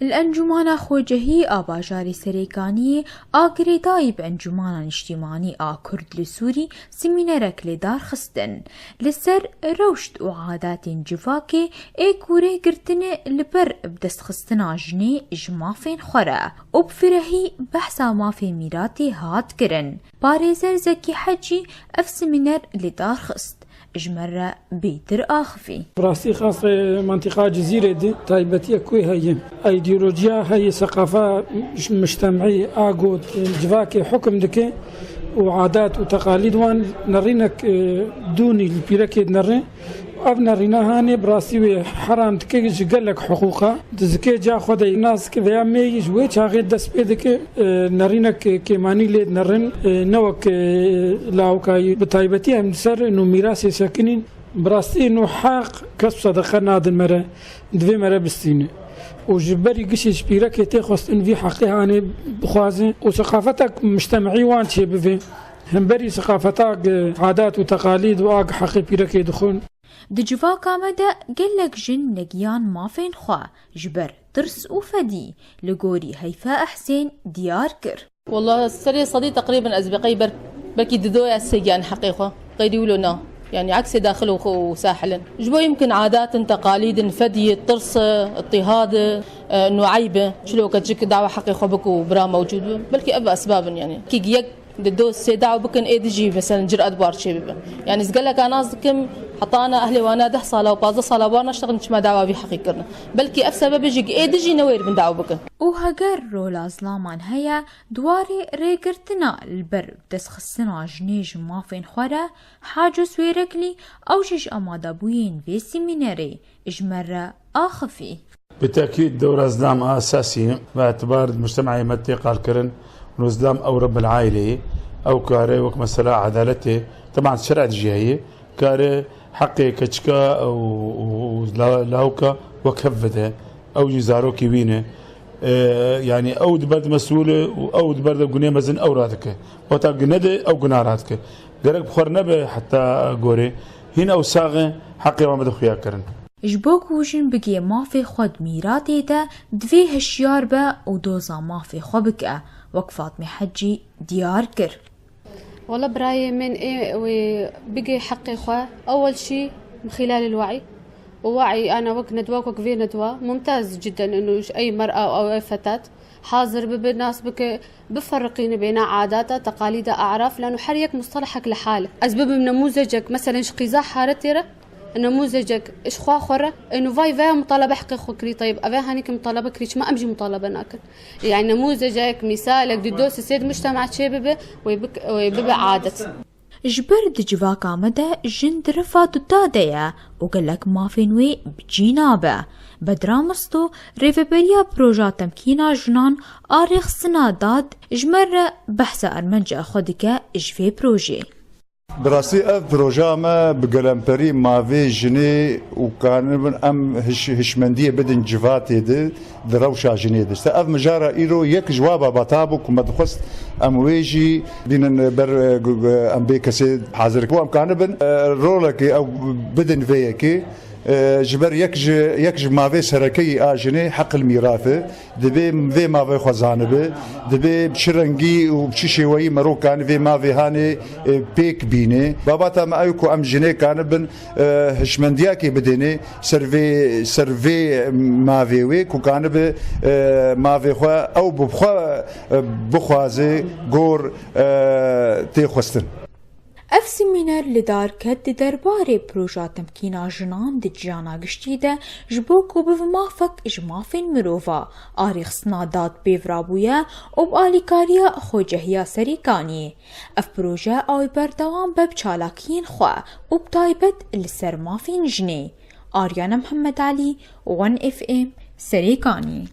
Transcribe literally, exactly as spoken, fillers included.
Li Encûmana Xwecehî a bajarê Serêkaniyê a girêdayî bi Encûmana Niştîmanî a Kurd li Sûrî semînerek li dar xistin li ser rewşt û adatên civakê ê ku rê girtine li ber bi destxistina jinê ji mafên xwe re û bi firehî behsa mafê mîratê hat kirin. Parêzer Zekî Hecî ev semîner li dar xist. Ji me re bêtir axivî. Bi rastî xas, e, mentiqa Cizîrê de taybetiyek ku heye. Îdeolojiya heye, seqafa mujtemî a got, e, civakê hukm dike û adat û teqalîd wan nerînek, e, dûnî li pîrekê dinere. Ev nerîna hanê bi rastî wê heram dike ji gelek hiqûqa. Dizikê ca xwe de nas dike veya mêyî ji wê çaxê dest pê dike, e, nerînek kêmanî lê dinerin, e, ne wek, e, lawikayî. Bi taybetî em li ser nû mîrasê sekinîn. Bi rastî nû heq kes sedeqe nadin me re, divê me re bistîne. Û ji berî gişê ji pîrekê tê xwestin vî heqê hanê bixwazin û seqafetek mujtemî wan çêbibe. Hemberî seqafeta ag adat û teqalîd û ag heqê pîrekê dixwin. Di civaka me de gelek jin negiyan mafên xwe ji ber tirs û fedî, li gorî Heyfe Ehsên diyar kir. Wela serê sedî teqrîben ez bi qey ber-, belkî didoya sê giyan heqê xwe. Qeydî wilo na. Yani eksê daxil û xwe û sahil in. Ji bo yimkin adat in, teqalîd in, fedî, tirs, îtîhad, e, nû eyb, çilo keçik dawa heqê xwe bik û bira mewcûd bi. Belkî ev esbab in yani. Kî yek Di doz sê daw bikin, ê dijî, meselen, ciret bar çê bibe. Yani, ez geleka nas dikim, heta ana ehlê wana deh sala û pazdeh sala bar naştexin çima dawa vî heqî kirine. Belkî ev sebebê jî ê dijî newêr bin daw bikin. Û heger rola zilaman heye, di warê rêgirtina li ber destxistina jinê ji mafên xwe re, Haco Swêreklî ew jî ji amadebûyên vê semînerê ji me re axifî. Bi tekîd dewra zilam a esasî ye. Bi etibar mujtemeyê me tê qalkirin, û zilam ew Rebbil Aîleyê, ew kare wek mesela edaletê, teban şer'e dijî heye, kare heqê keçika û, û, û la-, lawika wek hev bide, ew jî zarokê wî ne. E, yani ew di ber de mesûl e û ew di ber de gunê mezin ew radike. Weta gune de ew guna radike. Gerek bi xwe re nebe heta gorê. Hîn ew sax e, heqê wan bide xuya kirin. Ji bo ku jin bigê mafê xwe di mîratê de, divê hişyar be û doza mafê xwe bike, wek Fatmê Hecî diyar kir. Wela birayê min ê wê bigê heqê xwe, ewel şî min xîlalil we'î. Û we'î ana wek nedwa, wek vê nedwa, mumtaz cidden, inu ji ey mer'a û ey fetat hazir bibe, nas bike, biferriqîne bêna adata, teqalîda, a'raf, lano her yek mustalahek li hal e. Ez bibim nemûzecek, meselen ji qîza haretê re, nemûzecek ji xwe xwe re, êno vay veya mutalebe heqê xwe kirî, teyb, eve hanî ki mutalebe kirî, çima em jî mutalebe nakin? Yani nemûzecek, mîsalek, di doz sê di mujtema çê bibe, wê bik-, wê bibe adet. Ji ber di civaka me de jin di rifa duda de ye û gelek mafên wê bi cî nabe. Bedra Misto, rêveberiya Proja Temkîna Jinan a Rêxistina Dad, ji me re behsa armanca xwe dike ji vê projeyê. Bi rastî ev projeya me bi gelemperî mavê jinê û kanibin em hiş-, hişmendiyê bidin civatê de di rewşa jinê de. Îşte ev mijara îro yek ji wa babata bû ku me dixwest em wê jî bînin ber, e, gu-, gu-, em bê kesê hazir ku em kanibin, e, rolekê ew bidin vê yekê. E, ji ber yek ji, yek ji mavê serekeyî a jinê heqil mîrat e. Divê vê mavê xwe zanibe, divê bi çi rengî û bi çi şêweyî merokan vê mavê hanê, e, pêk bîne. Babata me ew ku em jinê kanibin, e, hişmendiyakê bidêne ser vê, ser vê mavê wê ku kanibe, e, mavê xwe ew bi xwe, e, bixwaze gor, e, tê xwestin. Ev semîner li dar ket di derbarê Proja Temkîna Jinan di ciyana giştî de ji bo ku bibe mafek ji mafên mirova a Rêxistina Dad pêv rabûye û bi alîkariya Xwecehiya Serêkaniyê. Ev proje ew ê berdewam be bi çalakiyên xwe û bi taybet li ser mafên jinê. Aryana Mihemed Elî, One F M, Serêkanî.